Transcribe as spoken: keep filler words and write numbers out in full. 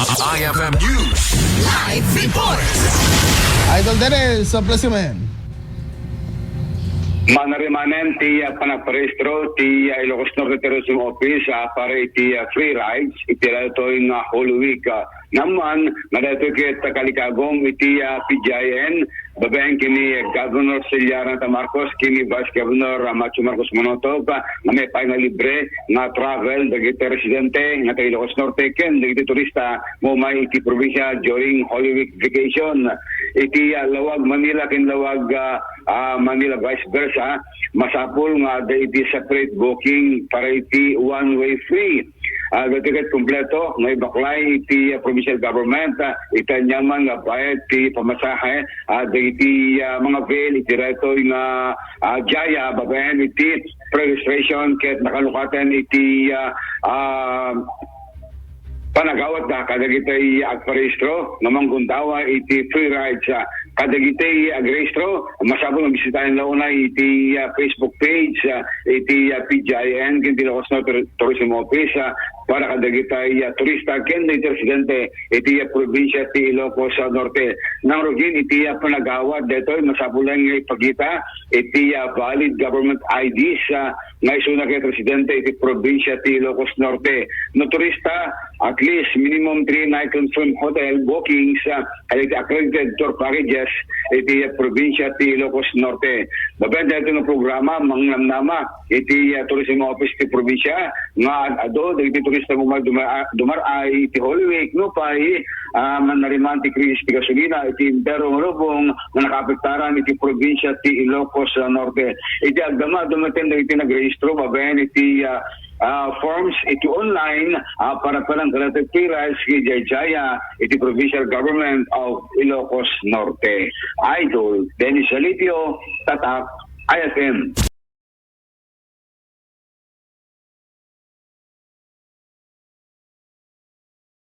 I F M News. Live report. Idol Dennis, uh, please come in. Manarimanen ti, uh, panagparehistro ti, uh, Ilocos Norte Tourism Office, uh, para iti, uh, free rides iti daytoy nga Holy Week. Uh, naman, nga daytoy ket kalikagum iti, uh, P G I N, babaen ken ni Governor Celia Ranta Marcos ken ni Vice Governor, uh, Macho Marcos Monotob, uh, nga maipaay nga libre nga travel dagiti residente nga taga Ilocos Norte ken dagiti turista nga umay iti probinsya during Holy Week vacation. Iti, ah, Laoag Manila ken Laoag, ah, ah, Manila vice versa, masapul nga adda iti separate booking para iti one-way free. Ah, dagiti ket kompleto nga ibaklay iti, ah, provincial government, ah, iti aniaman nga bayad ti pamasahe, ah, dagiti, ah, mga avail iti daytoy nga, ah, Jaya babaen iti pre-registration ket nakalukaten iti, ah, ah, panagawatda kadagiti agparehistro nga manggundawa iti free rides, ah, kadagiti agrehistro, masapul nga bisitaen la unay iti, ah, Facebook page, ah, iti, ah, P G I N ken ti Ilocos Norte Tourism Office, ah, para kadagiti, ah, turista ken dagiti residente iti, ah, probinsya ti Ilocos, ah, Norte. Nangrugin iti, ah, panagawat daytoy, masapul nga ipakita iti, ah, valid government I Ds, ah, nga isuna ket residente iti probinsya ti Ilocos Norte. No turista, at least minimum three night confirmed hotel bookings, ah, kadagiti accredited tour packages iti, ah, probinsya ti Ilocos Norte. Babaen daytoy nga programa, mangnamnama iti, ah, tourism office ti probinsya nga ad-adu dagiti turista nga umay dumar-, dumar-ay iti Holy Week, nupay, ah, manariman ti krisis ti gasolina iti entero nga lubong nga nakaapektaran iti probinsya ti Ilocos, ah, Norte. Iti agdama, dumaten dagiti nagrehistro babaen iti, ah, ah, forms iti online, ah, para panangkalatek ti rides iti Jaya iti Provincial Government of Ilocos Norte. Idol Dennis Alipio, Tatak, I F M.